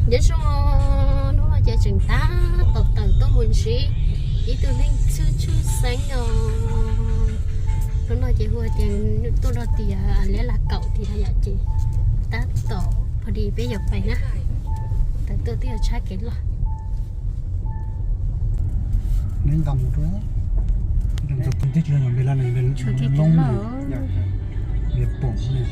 Nyob zoo, hnub no ces tseem tab tom tawm tuaj mus ntsib ib tug neeg tshwj tshwj xeeb os. Hnub no ces hu tias tuaj rau tias liab las kaum tiag yom, ces tab tom pho di peb yuav pais na. Tawm tuaj twb yog tshab kev loj. Neb nqa mus rau, tib tsis yog npe laj, npe loob, npe pom ne.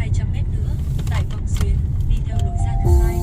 Hai trăm mét nữa, đẩy vòng xuyến, đi theo lối ra thứ hai.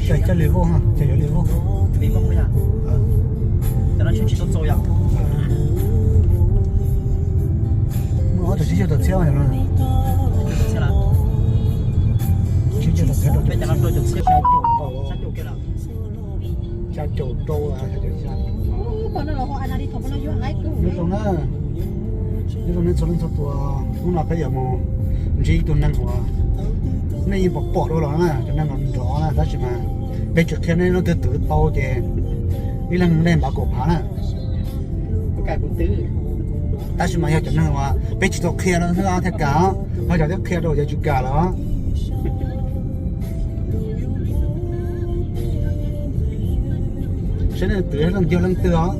Caij, caij li vauj, caij yuav li vauj. Muaj ob tug tsib caug tawm txhiab no. Tsib caug tawm txhiab rau caum, xya caum rau, xya caum xya. Nyob zoo na, nyob zoo nej txhua leej txhua tus, hnub no peb yuav mus ntsib ib tug neeg uas nej yeej pom pom dua los na, cov neeg uas nrov na, tab sis mas peb tsis qhia nej leej twg twv tau ces ib leeg nej npav kaum phav na. Tab sis mas yog cov neeg uas peb tsis tau qhia rau thiaj kam, ho cov twb qhia rau ces tsis kam lawm. Saib nej twv leej twg, leej twg os,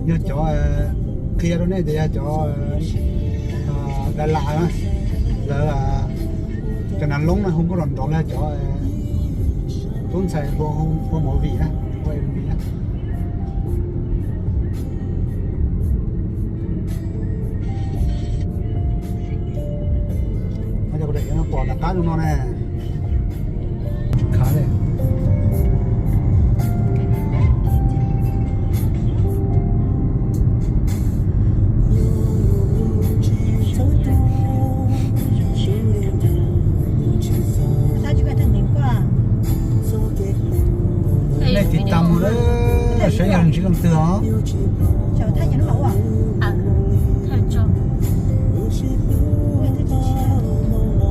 yog cov qhia rau nej tias yog cov Dalas na, lawv cov nav loob na hu nkauj los nrov, los cov tub ntxhais hu movie na, hu MV na. Pom tom qab zoo no ne. Nej tiv tam mus saib yog ntsib leej twg os.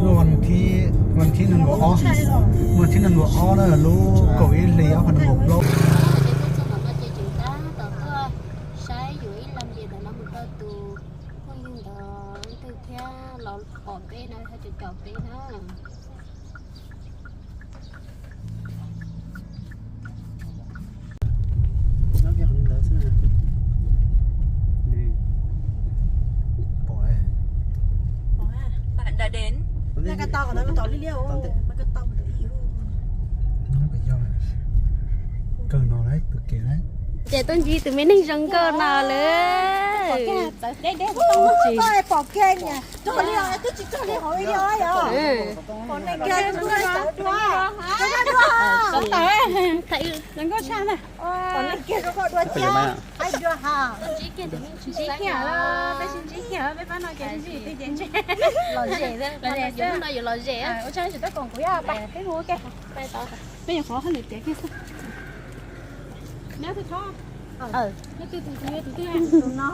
Lub vas thib, vas thib nees nkaum ob, vas thib nees nkaum ob na, lub kaum ib hlis ob phav nees nkaum plaub. Saib yuav ib lam yam ntawm no mus rau tus phooj ywg ntawd leej twg thiab los pom peb na, cov caum peb na. Kawg no lawm tus kev lawm. Ces tuaj ntsib tus me neeg zoo nkauj no lawm. Pom kiag, twb tsis txog li hauv video yom. Pom neeg kiag zoo nkauj dua. Zoo nkauj tshaj na. Pom neeg kiag zoo nkauj dua thiab. Ntsib kiag, peb sib ntsib kiag, peb pab no ces ntsib twg ces ntsib. Los zem, los zem, hnub no yuav los zem. Ua tsaug tsis tuaj koom kuv yog pab peb mus ua ke. Peb yuav qhov hauj lwm tiav kiag xwb. Neb twb thov, neb twb tus twg, tus twg no.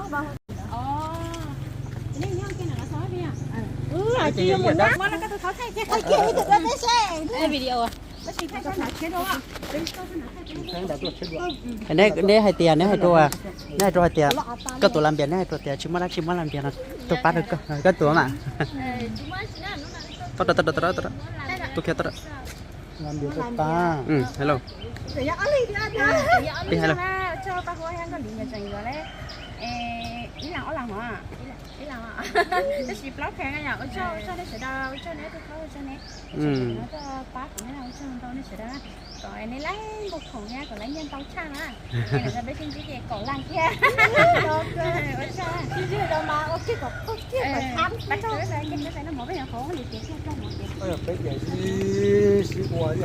Neb yuav kiag na, muab koj tus thov thaij kiag. Video. Neb hais tias, neb hais rau, neb hais rau hais tias koj tuav las npias, neb hais rau tias tsis muaj dab tsi muab las npias no tuaj pab rau koj, koj tuav mas. Tuaj kiag, tuaj. Hello. Ib las, tab sis plaub pheej yom, ua tsaug, ua tsaug nej sawv daws, ua tsaug nej tus thov, ua tsaug nej, ua tsaug nej tuaj pab kuv, nej ua tsaug ntau nej sawv daws na. Kom nej laib npau khoom thiab kom laib nyiaj ntau tshaj na. Peb sib ntsib ces kom laj thiab. Ua tsaug. Sib ntsib rau mas ua kiag kom, ua kiag kom thab, pab tsaug. Peb qhov hauj lwm tiav kiag rau hauv ces peb ces sib, sib Koj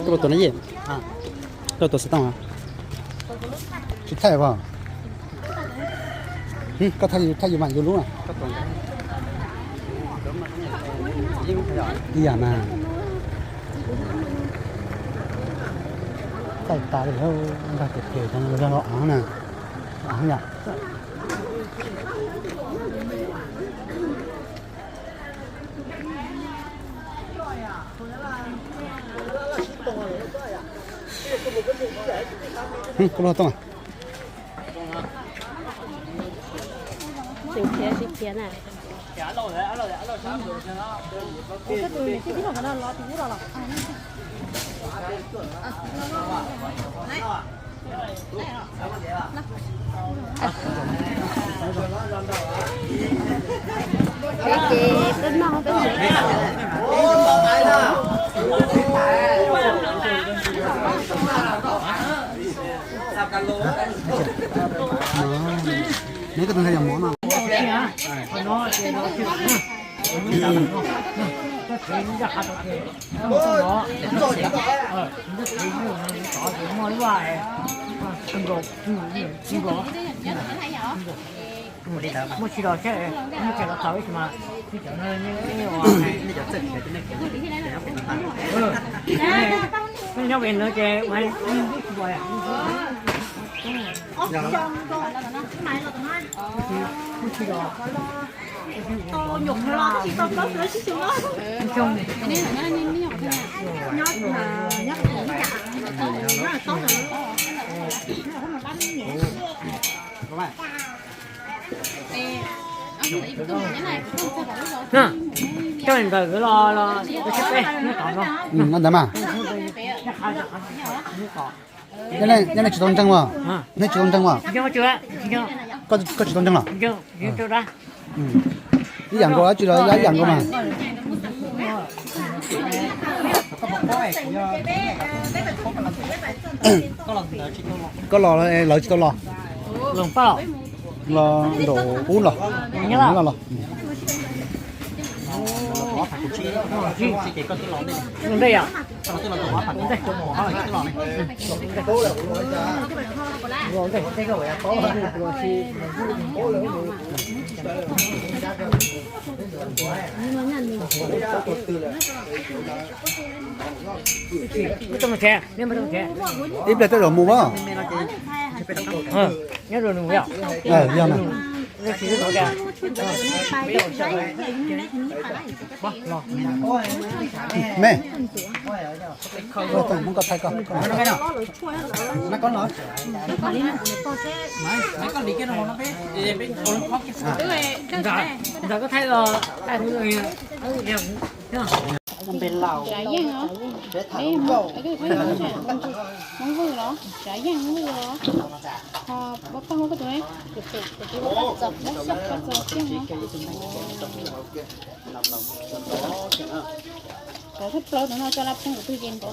puas tuav no yej? Koj tuav xov tooj a? Tsis thaij os. Koj thaij yus mas yus lub na. Ib yam mas. Thaij tas li, nrog ces phem, yog los av na. Av yom. Koj lub xov tooj a? Tseem khiav tsis khiav na. Peb ces peb noj peb nyiam. Neb koj tus ntxhais yog mov no. Muaj tsis los seb, muaj tsis los thaum ib mas, nej cov txawj khiav, nej nyob pem ntawd ces ua tsis pom. Muaj tsis los. Coj ntawm los los seb peb nyob tod no. Ntawd mas. Nyob nej tsis tau ntseeg mas. Nej tsis tau ntseeg mas. Koj tsis tau ntseeg los? Ib yam nkaus, tsis los ib yam nkaus mas. Koj los, lawv tsis tau los. Los nraum ub los. Los los. Ib pliag tej zaum mus as. Nyob zoo nws yog. Yog na. Me, muab koj thaij koj. Ntawm koj thaij, Tsav Yeej os. Hmoob Vwj los? Tsav Yeej Vwj los? Ho Pov Pawg koj tus ne? Cov thawj plaub tus no coj laj pheej kuv twg ces nrov.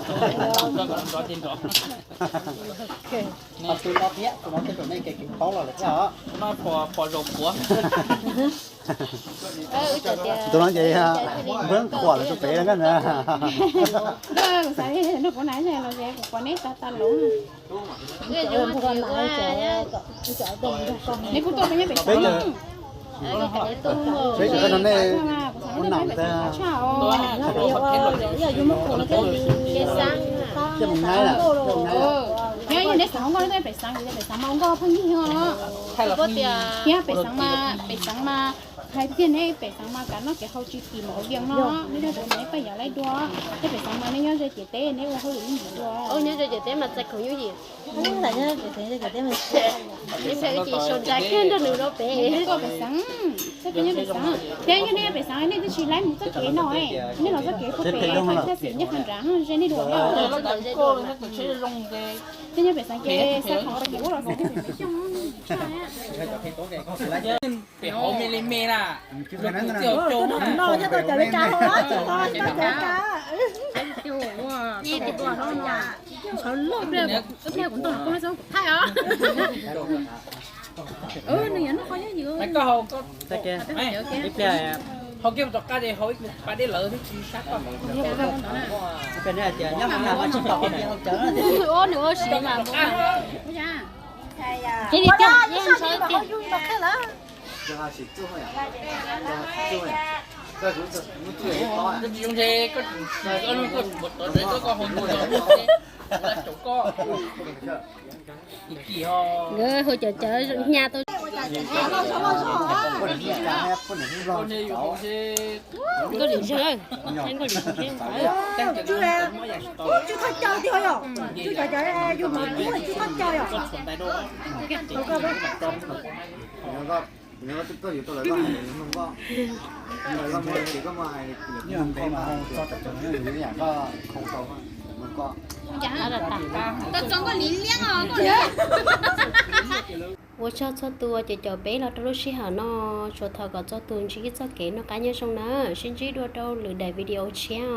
Tus no thiab, tus no tej zaum nej kev kis paub los lawm thiab os. Tus no ces npawg Khuam los rau pem na. Kuv xav tias nrog kuv na los ces kuv pom neb tag tag lawm. Neb kuj tuaj peb nyob pem xeev. Peb tseem koj no nej ua nam ntag. Thiaj mus nyaib na. Nyob yog neb xav ua nkauj neb tuaj pem xeev, pem xeev mas ua nkauj pheej yig os. Thiab pem xeev mas, pem xeev mas hais tias neb pem xeev mas kav noj kev haus tsis tim mus hauv Vias no, neb nyob pem xeev neb paj yav laib dua. Thiab pem xeev mas neb nyob ze ciam teb neb ua hauj lwm ib ntsis dua. Nyob ze ciam teb mas txais khoom yooj yim. Ib pliag wb ces sau ntawv kiag nrog nws rau pem. Koj pem xeev, thiab peb nyob pem xeev, thiab yog nej nyob pem xeev nej twb tsis laib mus txoj kev no, nej los txoj kev puag pem thaj xim nyob qhov nrad ze nej dua. Thiab nyob pem xeev ces xa khoom rau pem ub los xeev nej pem xeev xyoo. Pem hauv me li me na. Tus no nyob tau cov Meskas hauv, tus no nyob tau cov Meskas. Ntshaw loj pliag, ib pliag kuv ntaus koj thaij os. Nws yuav noj qhov nyob ywm. Ib pliag hau kiag mus tom qab ces hau ib pliag pab dej lawv thiab tsis sab koj. Ib pliag neb hais tias nyob hauv nab mas tsis tom qab ces hau cawv. Nws ua siv mas. Ces li tiag yeej ntshai tiag. Nkawd hu cov cawv nya tau. Nkauj Lis Zag, Nkauj Lis Zag. Tsw thaj caw tiag yom, tsw cov cov yus mov tsw thaj caw yom. Ua tsaug txhua tus uas caum peb los rau lub sij hawm no, tsuas thov kom txhua tus ntsib txoj kev noj qab nyob zoo na, sib ntsib dua rau lwm daim video tshiab os.